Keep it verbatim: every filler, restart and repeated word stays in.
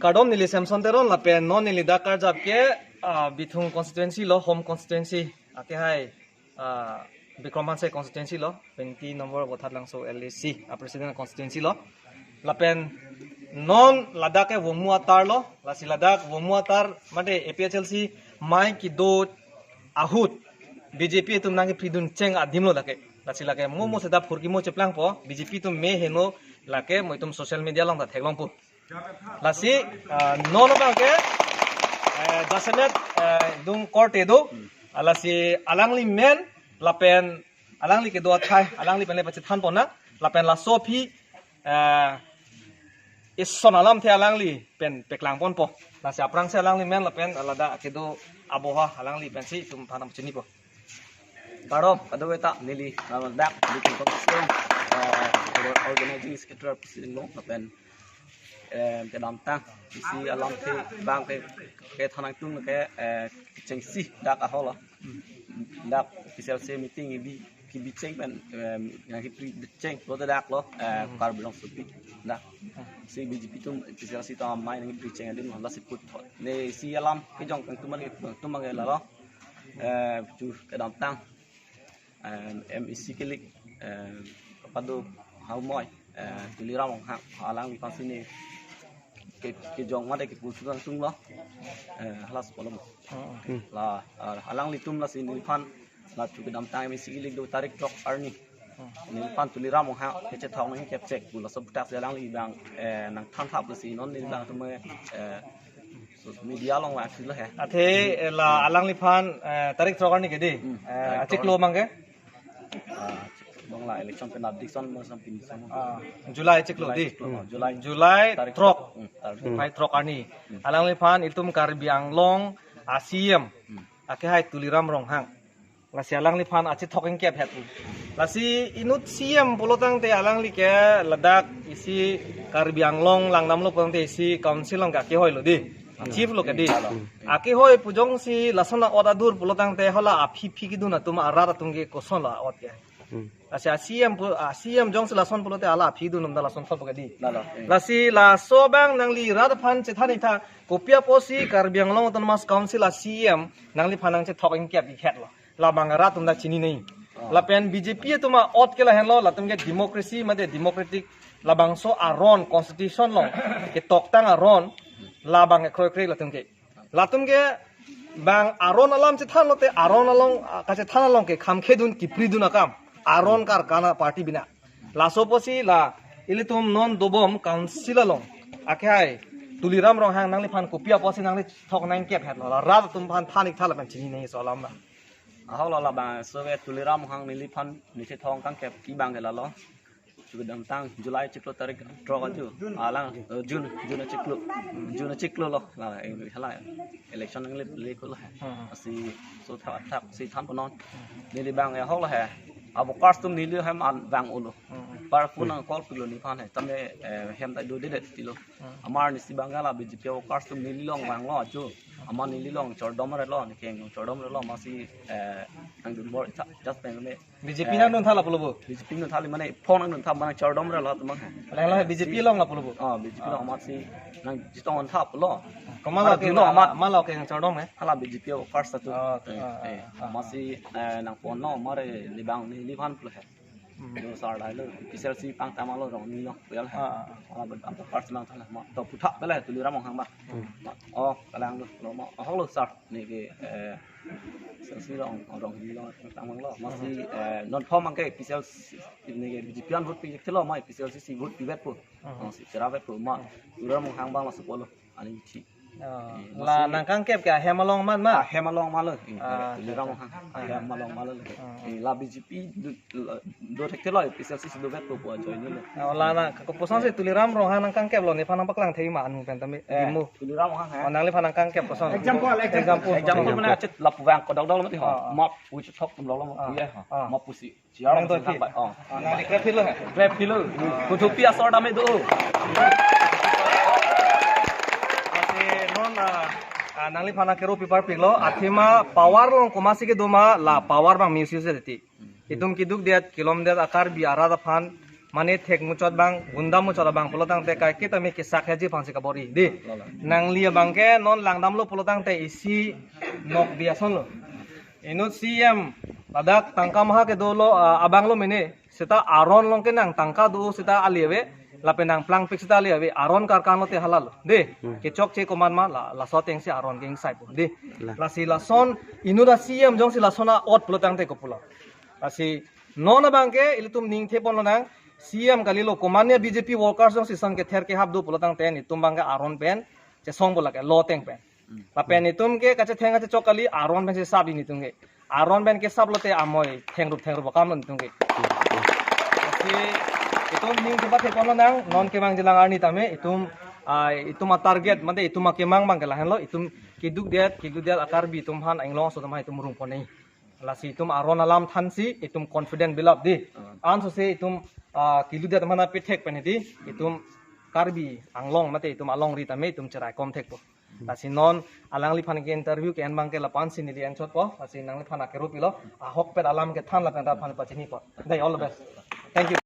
Kardom, neli Samson Teron lapen non neli dak karjap ke, ah, Bithung constituency lo, home constituency. Ake hai, ah, Bikram Hanse constituency lo, twenty number Vothatlangso L A C, ah, president constituency lo. Lapen non ladak ke Vomu atar lo, lasi ladak Vomu atar mate A P H L C mai kedo ahut B J P atum nangkepridun cheng adim lo lake. Lasi lake mo mo seta phurkimo cheplangpo, B J P atum me heno lake mo itum social media along ta theklongpo. Lasi, ah, non abang ke, eh, jasemet, eh, dung korte do, ah, lasi alangli men, lapen alangli kedo athai, alangli pen le pachethan pona, lapen laso aphi, eh, ison alamthe alangli pen peklangponpo. Lasi aphrangsi alangli men, lapen ladak kedo aboha alangli pensi itum aphan nangchinipo. Kardom, kadokave ta neli, ah, dak, di tingkong sing, eh, organizing secretary president lo, lapen, eh, kedamtang, isi alamthe abang ke, kethan nangtum ke, eh, chengsi dak ahok lo. Dak A P H L C meeting kebi, kebi cheng pen, eh, nangkepricheng lote dak lo, eh, Karbi Anglong sopi. Dak, si B J P atum A P H L C atum amei nangkepricheng adim lo, lasi puthot. Ne isi alam kejong kangtum abang, kangtum abang ke lalo. Eh, chu kedamtang, eh, M A C kilik, eh, kapado haumoi, eh, Tuliram Ronghang, alangli aphansi ne ke, kejong mate ke pusu langsung lo, eh, halas kolom. Hmm. La, eh, alanglitum lasi neliphan, la chu kedamtang M A C kilik do tarik throk arni. Hmm. Neliphan Tuliram Ronghang kechethok nangkep chek pu laso aphuthak si alangli abang, eh, nangthan thap lasi non neli abang atum, eh, so, media along vangsi lo he. Athe, eh, la alangliphan, eh, tarik throk arni ke di. Hmm. Eh, tarik achiklo throk. Abang ke? Ah, achiklo abang la election pen update son mo son pin son. Ah, July achiklo di. Achiklo, July. July tarik throk. Hmm, tarik Hmm. Phai throk arni. Hmm. Alangliphan itum Karbi Anglong a C M. Hmm. Ake hai Tuliram Ronghang. Lasi alangliphan achethok ingkep het. Lasi inut C M pulotangte alangli ke ladak isi Karbi Anglong langdamlo pulotangte isi council along ke akehoi lo di. Chief lo ke di. Akehoi pu jongsi lason a-ot adur pulotangte hala aphi phi kedun atum arat atum ke koson lo a-ot ke. Hmm. Lasi a C M pu, a C M jongsi lason pulote hala aphi dun atum ta lason thotpo ke di. Lalo. Lasi laso abang nangli rat aphan chethan iktha, kopi apotsi Karbi Anglong Autonomous Council a C M nangliphan nangchethok ingkep ik het lo. Labang rat atum ta chini nai. Oh. Lapen B J P atum a-ot ke lahenlo, latum ke democracy mate democratic labangso aron constitution along ketoktang aron labang ke kroikre latum ke. Latum ke bang aron alam chethan lote aron along, ah, kachethan along ke kham khedun kipridun akam. Aron karkana party bina. Laso apotsi la ilitum non dobom council along ake hai Tuliram Ronghang nangliphan kopi apotsi nangli thok nangkep het lo. La rat atum aphan than iktha lapen chini nai so alam na. Ahok lo labangso ke Tuliram Ronghang neliphan neli chethok kangkep ke abang ke lalo. Chu kedamtang July achiklo tarik throk achu. Alang, eh, June, June achiklo. June achiklo lo. La, eh, hala election nangle le ko lo. Hmm. Lasi so thak thak si than ponon. Neli abang ahok lo he. Abo cars atum neli hem an vang-olo. Hmm. Par phone nang call pilo nephan he. Tame, eh, hem ta do dedet ti lo. Hmm. Amarnisi abang ke la B J P a-workers atum neli along vanglo achu. Amat neli along chordom relo, ne keng along chordom relo, amatsi, eh, nangdun bor tha, just pen me. B J P, eh, nangdun tha lapulo bo? B J P nangdun tha le mane phone nangdun tha mane chordom relo atum abang he. Lalo B J P along lapulo bo? Ah, B J P along amatsi nangchetong tha pulo. Komat lo ke, dunlo amat. Amat lo ke nangchordom he? Hala B J P a-workers atum. Oh, eh, ah, eh, ah, ah. Amatsi, eh, nangponlo, mare le abang neliphan pulo he. Hmm. Yo sar lai lo, A P H L C pangtang lo rong ni lo, ya lah. Ah, ah, ah. Ala bet apa parts mang tha la, ma, to puthak bela Tuliram Ronghang ba. Hmm. Ma, oh, kalang lo, lo ma, oh, lo sar, ne ke, eh, A P H L C rong, rong ni lo, tang mang lo, amatsi, eh, non form ang ke A P H L C, ne ke B J P an vote pi thelo, ma A P H L C si vote pivet po. Hmm. Oh, si cheravet po, ma, Tuliram Ronghang abang laso pulo. Aning chi. Oh, eh, la amatsi nangkangkep ke ahem along amat ma? Ahem along amat lo. Eh, ah, Tuliram Ronghang. Ah. Ahem along amat lo. Ah, ah. Eh, la B J P do, la, do thekthelo, A P H L C si dovet po pu ajoine lo. Oh, la na, kopuson si Tuliram Ronghang nangkangkep lo, nephan nangpaklang thek ma anu pen tame, eh, dimu. Tuliram Ronghang he. Oh, nangliphan nangkangkep koson. Example, example. Example. Example mane achit lapu vang kodok dok lo mati ho. Ah, ah. Map pu chethok tum lo lo, ah, ya ha. Ah. Map pusi. Chiar nang doi phi? Oh. Ah, nang di grab phi lo he? Grab phi lo. Kuthupi asor dame do. Lasi non, ah, ah, nangliphan nangkero pipar pik lo. Athema power along komatsi kedo ma la power abang misuse deti. Itum keduk det, kelom det a-Karbi arat aphan mane thek muchot abang, gunda muchot abang pulo tangte kaiketa me kesak haji aphansi kabor-i, dei. Nangli abangke non langdamlo pulo tangte isi nokdi asonlo. Inut C M ladak tangka maha kedolo, ah, abanglo mene, seta aron along ke nang tangka do seta ali ave, lapen nangplangpik seta ali ave, aron karkan lote halalo, dei. Hmm. Kechokche komat ma la, laso atengsi aron ke ingsaipo, dei. La. Lasi lason inut a-C M jongsi lason a-ot pulo tangte kopulo. Lasi non abangke ilitum ning thepon lonang, C M kalilo, komatne B J P workers jongsi son kether kehap do pulo tangte itum abangke aron pen chesongpo lake, lo ateng pen. Hmm. Lapen itum ke kachetheng kachechok kali, aron pensi sap-i itum ke. Aron pen kesap lote amoi thengrup thengrup akam lo itum ke. Lasi itum ning kebat thepon lonang, non kemangjilang arni tame itum, ah, itum a-target mate itum akemang abangke lahenlo, itum keduk det, keduk det a-Karbi atum aphan, inglong aso atum aphan itum rungpon nangji. Lasi itum aron alam thansi itum confident build up, dei. Hmm. Ansose itum, ah, keduk det aphan apithek pen hedi itum Karbi Anglong mate itum alongri tame itum cheraikom thekpo. Lasi non alangliphan ke interview ke-en abangke lapu-ansi neli enchotpo. Lasi nangliphan akerup ilo, ahokpet alam kethan lapen ta aphan pachinipo. Dei, all the best. Thank you.